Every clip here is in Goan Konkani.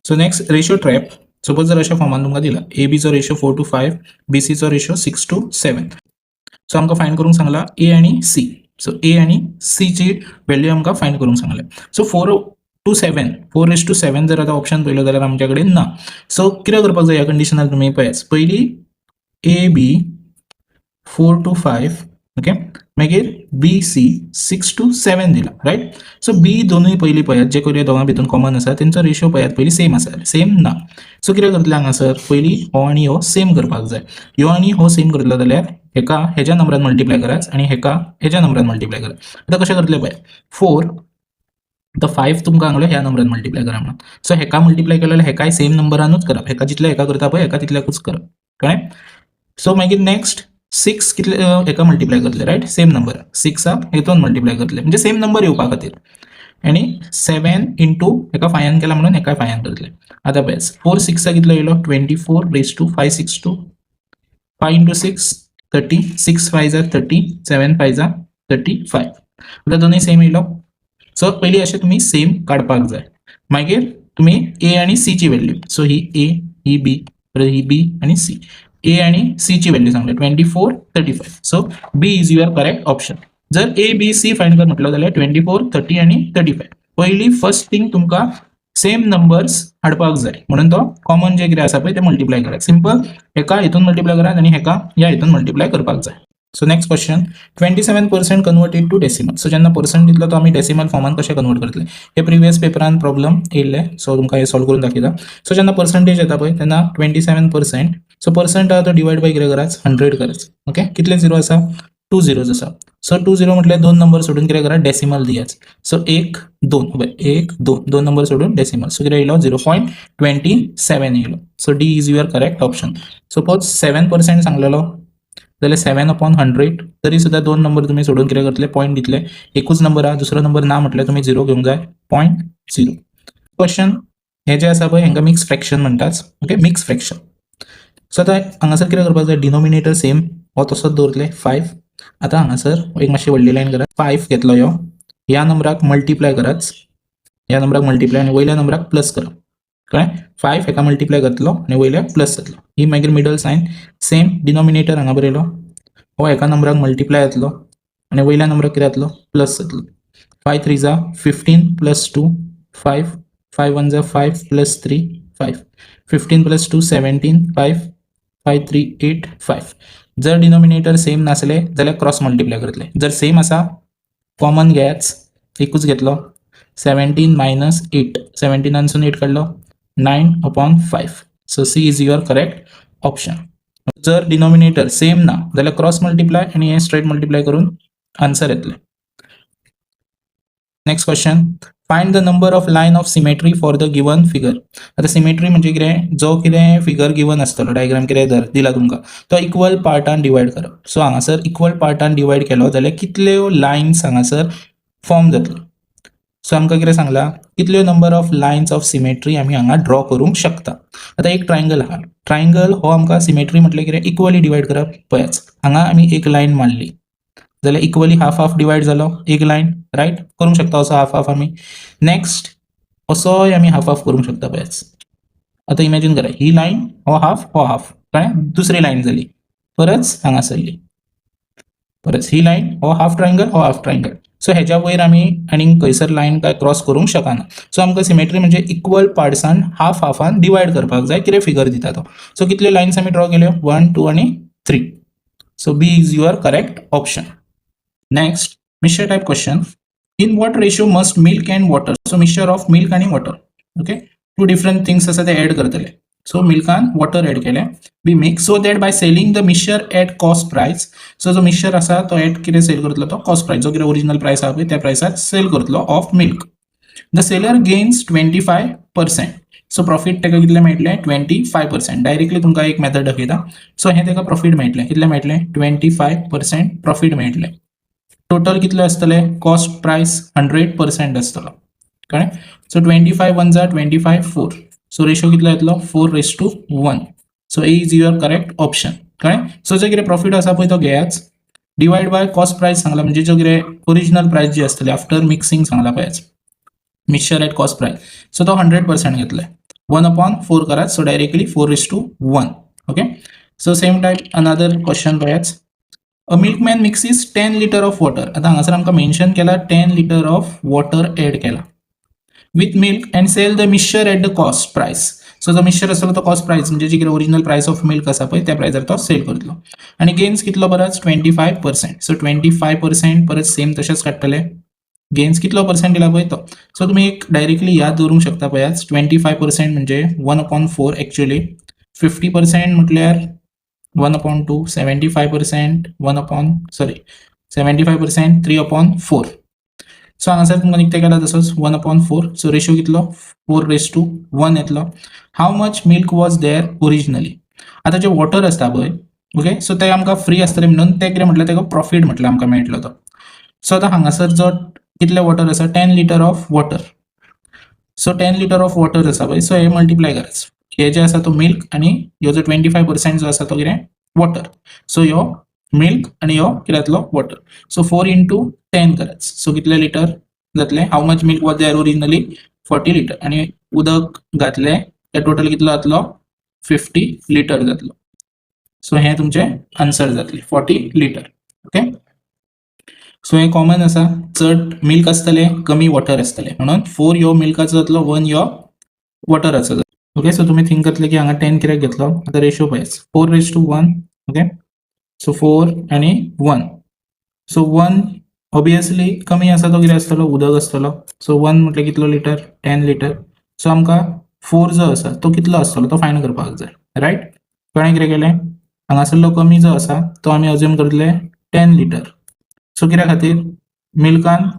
So next, ratio trap. Suppose जर अशा फॉर्मान तुमकां दिला, ए बीचो रेशो 4 टू 5, बी सीचो रेशो 6 टू 7. सो आमकां फायंड करूंक सांगला ए आनी सी. सो ए आनी सीची व्हॅल्यू आमकां फायंड करूंक सांगले. So 4 to 7, 4 raise to 7 जर आतां ऑप्शन पळयलो जाल्यार आमच्या कडेन ना. सो कितें करपाक जाय ह्या कंडिशनार? तुमी पळयात, पयली A B 4 to 5, okay, मागीर B C 6 to 7 दिला, रायट? सो बी दोनूय पयलीं पळयात, जे करूया दोगां भितून कॉमन आसा तेंचो रेशो पळयात पयलीं, सेम आसा, सेम ना. सो कितें करतले हांगासर? पयलीं हो आनी हो सेम करपाक जाय. ह्यो आनी हो सेम करतलो जाल्यार हेका हेज्या नंबरान मल्टिप्लाय करात आनी हेका हेज्या नंबरान मल्टिप्लाय करात. आतां कशें करतले पळय. फोर, आतां फायव तुमकां सांगलो ह्या नंबरान मल्टिप्लाय करा म्हणून. सो हेका मल्टिप्लाय केलो जाल्यार हेकाय सेम नंबरानूच करप. हेका जितले हेका करता पळय, हेका तितल्याकूच करप, कळ्ळें? सो मागीर नेक्स्ट सिक्स कितले हेका मल्टिप्लाय करतले, रायट? सेम नंबर सिक्साक हेतून मल्टिप्लाय करतले, म्हणजे सेम नंबर येवपा खातीर. आनी सेवन इंटू हेका फायान केला म्हणून हेकाय फायान करतले. आतां पळय, फोर सिक्सा कितलो येयलो? 24 raise to five six two. Five into six 30, six five za 30, seven five za 35. आतां दोनूय सेम येयलो. सो पयलीं अशें तुमी सेम काडपाक जाय. मागीर तुमी ए आनी सी ची व्हॅल्यू. सो ही ए, ही बी, परत ही बी आनी सी. ए आनी सी ची व्हॅल्यू सांगले 24, 35. So B is your correct option. जर ए बी सी फायंड कर म्हटलो जाल्यार 24, 30 आनी 35. पयली फर्स्ट थिंग, तुमकां सेम नंबर्स हाडपाक जाय म्हणून तो कॉमन जे कितें आसा पळय ते मल्टिप्लाय करात. सिंपल, हेका हितून मल्टिप्लाय करात आनी हेका ह्या हितून मल्टिप्लाय करपाक जाय. So next question, 27% converted to decimal. So जेन्ना पर्संट दितलो तो आमी डेसिमल फॉर्मान कशें कन्वर्ट करतले? हे प्रिवियस पेपरान प्रॉब्लम येयल्ले. सो तुमकां हे सॉल्व करून दाखयता. सो जेन्ना पर्संटेज येता पळय तेन्ना 27%. सो पर्संट आहा तो डिवायड बाय कितें करात? 100 करात. ओके, कितले झिरो आसा? टू झिरोज आसा. सो टू झिरो म्हटल्यार दोन नंबर सोडून कितें करा? डेसिमल दियात. सो एक दोन, पळय, एक दोन, दोन नंबर सोडून डेसिमल. सो कितें येयलो? 0.27 येयलो. So D is your correct option. Suppose 7% सांगलेलो जाल्यार 7 अपॉन 100, तरी सुद्दां दोन नंबर तुमी सोडून कितें करतले? पॉयंट दितले. एकूच नंबर आहा, दुसरो नंबर ना म्हटल्यार तुमी झिरो घेवंक जाय, पॉयंट झिरो. क्वेश्चन हे जे आसा पळय, हांकां मिक्स फ्रॅक्शन म्हणटात. Okay, mix fraction. सो आतां हांगासर कितें करपाक जाय? डिनोमिनेटर सेम हो तसोच दवरतले, फायव. आतां हांगासर एक मातशी व्हडली लायन करात. फायव घेतलो, ह्यो ह्या नंबराक मल्टिप्लाय करात, ह्या नंबराक मल्टिप्लाय आनी वयल्या नंबराक प्लस करप, कळ्ळें? फायव हेका मल्टिप्लाय करतलो आनी वयल्याक प्लस जातलो. ही मागीर मिडल सायन सेम. डिनॉमिनेटर हांगा बरयलो, हो एका नंबराक मल्टिप्लाय जातलो आनी वयल्या नंबराक कितें जातलो? प्लस जातलो. Five three za 15 plus two five, five one za five plus three five, 15 plus two 17, five, five three eight five. जर डिनॉमिनेटर सेम नासले जाल्यार क्रॉस मल्टिप्लाय करतले. जर सेम आसा, कॉमन घेयाच, एकूच घेतलो. 17 मायनस एट, सेवन्टीनानसून एट काडलो, 9 upon 5. So C is your correct option. जर डिनॉमिनेटर सेम ना जाल्यार क्रॉस मल्टिप्लाय आनी हे स्ट्रेट मल्टिप्लाय करून आन्सर येतले. Next question, find the number of line of symmetry for the given figure. आतां सिमेट्री म्हणजे कितें? जो कितें फिगर गिवन आसतलो, डायग्राम कितें धर दिला तुमकां, तो इक्वल पार्टान डिवायड करप. सो हांगासर इक्वल पार्टान डिवायड केलो जाल्यार कितल्यो लायन्स हांगासर फॉर्म जातल्यो? सो आमकां कितें सांगलां? कितल्यो number of lines of symmetry आमी हांगा ड्रॉ करूंक शकता. आतां एक ट्रायंगल आहा. ट्रायंगल हो आमकां सिमेट्री म्हटल्यार कितें? इक्वली डिवायड करप. पळयात, हांगा आमी एक लायन मारली जाल्यार इक्वली हाफ हाफ डिवायड जालो एक लायन, रायट? करूंक शकता असो हाफ हाफ आमी. नेक्स्ट, असोय आमी हाफ हाफ करूंक शकता. पळयात, आतां इमॅजीन करा, ही लायन हो हाफ, हो हाफ, कळ्ळें? दुसरी लायन जाली. परत हांगासरली, परत ही लायन, हो हाफ ट्रायंगल, हो हाफ ट्रायंगल. सो हेज्या वयर आमी आनीक खंयसर लायन काय क्रॉस करूंक शकना. सो आमकां सिमेट्री म्हणजे इक्वल पार्ट्सान हाफ हाफान डिवायड करपाक जाय कितें फिगर दिता तो. सो कितल्यो लायन्स आमी ड्रॉ केल्यो? वन, टू आनी three. So B is your correct option. Next, mixture type question. In what ratio must milk and water, so mixture of milk आनी water, okay, two different things आसा ते ऍड करतले. सो मिल्कान वॉटर ऍड केले, be mix so that by selling the mixture at cost price. So जो मिक्सचर आसा तो एट कितें सेल करतलो तो कॉस्ट प्रायस, जो कितें ओरिजिनल प्रायस आहा पळय त्या प्रायसार सेल करतलो of milk, the seller gains 25%. So profit ताका कितलें मेळटलें? 25%. डायरेक्टली तुमकां एक मेथड दाखयता. सो हें ताका प्रॉफीट मेळटलें. कितलें मेळटलें? 25% प्रॉफीट मेळटलें. टोटल कितले आसतले? कॉस्ट प्रायस 100% आसतलो, कळ्ळें? So 25 one za 25, four. So ratio कितलो येतलो? 4 raise to 1. So A is your correct option, कळ्ळें? सो जे कितें प्रॉफीट आसा पळय तो घेयाच, डिवायड बाय कॉस्ट प्रायस सांगला, म्हणजे जो कितें ओरिजिनल प्रायस जी आसतली आफ्टर मिक्सिंग सांगला पळयाच, mixture at cost price. So तो 100% घेतले. 1 upon 4 करात. So directly 4 is to 1. Okay, so same type another question पळयात. A milkman mixes 10 litre of water. आतां हांगासर आमकां मेन्शन केला, 10 litre of water add केला with milk and sell the mixture at the cost price. So जो मिक्सचर आसतलो तो कॉस्ट प्रायस, म्हणजे जी कितें ओरिजिनल प्रायस ऑफ मिल्क आसा पळय, त्या प्रायजार तो सेल करतलो. आनी गेन्स कितलो परत? 25%. So 25% परत सेम तशेंच काडटले. गेन्स कितलो पर्सेंट दिला पळय तो. सो तुमी एक डायरेक्टली याद दवरूंक शकता. पळयात, 25% म्हणजे 1 upon 4 actually. 50% म्हटल्यार 1 upon 2. 75% 1 upon, sorry, 75% 3 upon 4. So हांगासर तुमकां निकते केला तसोच 1 upon 4. So ratio कितलो? 4 रेस टू 1 येतलो. How much milk was there originally? आतां जे वॉटर आसता पळय, ओके, सो ते आमकां फ्री आसतलें म्हणून ते कितें म्हटलें, तेका प्रॉफीट म्हटल्यार आमकां मेळटलो तो. सो आतां हांगासर जो कितले वॉटर आसा? 10 litre of water. So 10 litre of water आसा पळय, सो हे मल्टिप्लाय करात. हे जे आसा तो मिल्क आनी ह्यो जो 25% जो आसा तो कितें? वॉटर. सो ह्यो मिल्क आनी ह्यो कितें जातलो? वॉटर. सो 4 इंटू 10 करात. सो कितले लिटर जातले? How much milk was there originally? 40 litre. आनी उदक घातलें ते टोटल कितलो जातलो? 50 लिटर जातलो. सो हें तुमचें आन्सर जातलें, 40 लिटर. ओके, सो हें कॉमन आसा. चड मिल्क आसतलें, कमी वॉटर आसतलें, म्हणून 4 ह्यो मिल्काचो जातलो, 1 ह्यो वॉटराचो जातलो. ओके, सो तुमी थिंक करतले की हांगा 10 कित्याक घेतलो. आतां रेशो पळयात, 4 raise to 1. Okay, so 4 आनी 1. सो 1 ऑबियसली कमी आसा, तो कितें आसतलो? उदक आसतलो. सो 1 म्हटल्यार कितलो लिटर? 10 लिटर. सो आमकां 4 जो आसा तो कितलो आसतलो तो फायंड करपाक जाय, रायट? कोणें कितें केलें? हांगासरलो कमी जो आसा तो आमी अज्यूम करतले 10 लिटर. सो कित्या खातीर? मिल्कान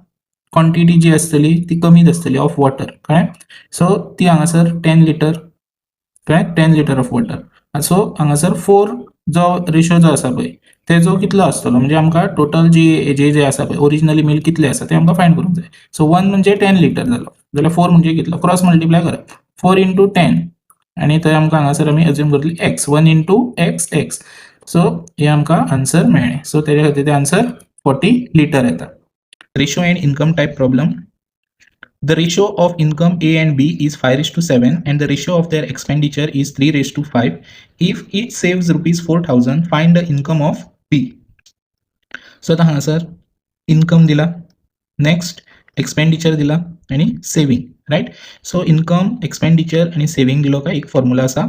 क्वॉन्टिटी जी आसतली ती कमीच आसतली ऑफ वॉटर, कळ्ळें? सो ती हांगासर 10 लिटर, कळ्ळें? 10 litre of water. सो हांगासर 4 जो रेशो जो आसा पळय, तेजो कितलो आसतलो? म्हणजे आमकां टोटल जी जे जे आसा पळय, ओरिजिनली मिल्क कितले आसा ते आमकां फायंड करूंक जाय. सो 1 म्हणजे 10 लिटर जालो जाल्यार 4 म्हणजे कितलो? क्रॉस मल्टिप्लाय करप, 4 इंटू 10. आनी थंय आमकां हांगासर आमी अज्यूम करतली x, 1 into x, x. So हे आमकां आन्सर मेळ्ळें. सो तेज्या खातीर ते आन्सर 40 लिटर येता. Ratio and income type problem. The ratio of income A and B is 5 is to 7 and the ratio of their expenditure is 3 raised to 5. If each saves rupees 4000, find the income of B. So आता हांगासर इन्कम दिला, नेक्स्ट एक्सपेंडिचर दिला आनी saving, right? So income, expenditure आनी सेवींग दिलो काय एक फॉर्मुला आसा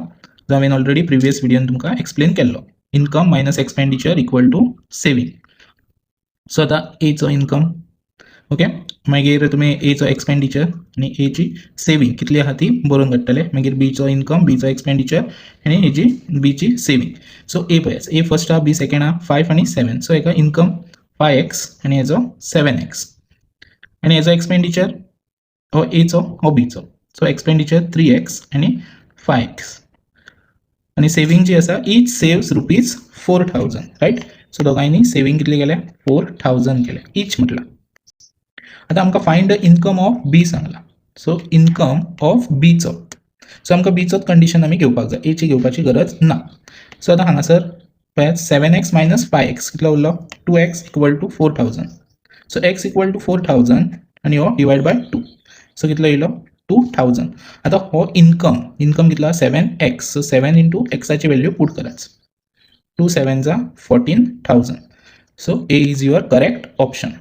जो हांवें ऑलरेडी प्रिवियस व्हिडियोन तुमकां एक्सप्लेन केल्लो: income minus expenditure equal to saving. So आतां एचो इन्कम, ओके, मागीर तुमी एचो एक्सपेंडिचर आनी एची सेवींग कितली आहा ती बरोवन काडटले. मागीर बीचो इन्कम, बीचो एक्सपेंडिचर आनी हेजी बीची सेवींग. सो ए पळयात, ए फर्स्ट आहा, बी सेकंड आहा, 5 आनी 7. सो हेका इन्कम 5x आनी हेजो 7x आनी हेजो एक्सपेंडिचर हो एचो, हो बीचो. सो एक्सपेंडिचर 3x आनी 5x. आनी सेवींग जी आसा, each saves rupees 4000, right? So दोगांयनी सेवींग कितली केल्या? 4000 केल्या, ईच म्हटलां. आतां आमकां find the income of B सांगला. सो इन्कम ऑफ बीचो, सो आमकां बीचोच कंडिशन आमी घेवपाक जाय, एची घेवपाची गरज ना. सो आतां हांगासर पळयात, 7x minus 5x कितलो उरलो? 2x equal to 4000. So x equal to 4000 आनी हो डिवायड बाय 2. सो कितलो येयलो? 2000. आतां हो इन्कम, इन्कम कितलो? 7x. सो 7 इंटू एक्साची व्हॅल्यू पुट कराच. 2 7 za 14,000. So A is your correct option.